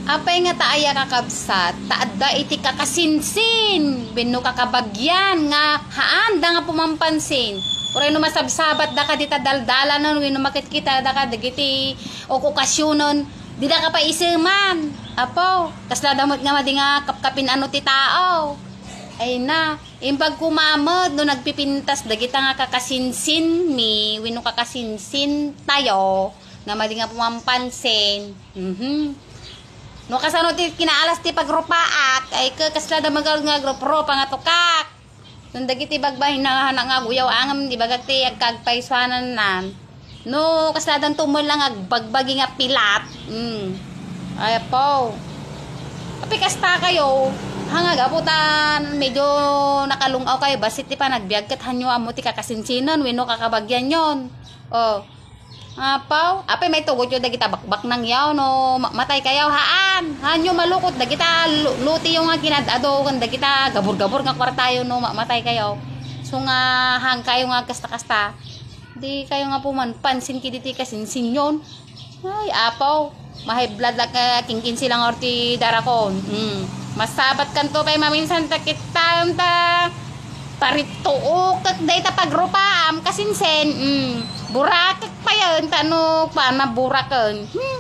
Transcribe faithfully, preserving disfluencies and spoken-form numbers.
Apay nga ta aya, kakabsat, ta adda iti kakasinsin wenno kakabagyan nga haanda nga pumampansin. Uray no masabsabatda ka dita daldalanan wenno makitkitada ka dagiti ok-okasionen, dida ka paiseman. Apo, kasla da met nga madi nga kapkapin-ano ti tao. Ay na, imbag koma met no nagpipintas dagita nga kakasinsinmi wenno kakasinsintayo nga madi nga pumampansin. Mhm. No kasano ti kinaalas ti pagrupaak, ay ke-, kasla da magarud nga agrupropa nga tukak. Nung dagiti bagbagin na nga, nga guyaw angem, di bagak ti agkagpaysuanan. No kasla danto man lang agbagbagi nga pilat. Mm. Ay, apo. Api kasta kayo, hanga gapu ta medyo nakalung-aw kayo, basit ti panagbiag ket hanyo ammo ti kakasinsinan, wenno kakabagyan yon. Oh. Apaw, apay maitugotyo dagita bakbaknangyo no ma-, matay kayo, haan? Haanyo malukot dagita lu-, lutiyo nga kinad-ado ken dagita gabur-gabur nga kwartayo no ma-, matay kayo. So nga, haan kayo nga kasta-kasta. Di kayo nga puman pansin kiditi kasinsinyon. Ay, apaw, ma-high blood la ka, kingkin sila nga orti darakon. Mm. Masabat kanto pay maminsan ta kittaem ta parittuokek dayta pagrupaam, kasinsen. Mm. Burakek payen, ta no, kuan, maburaken. Hmm.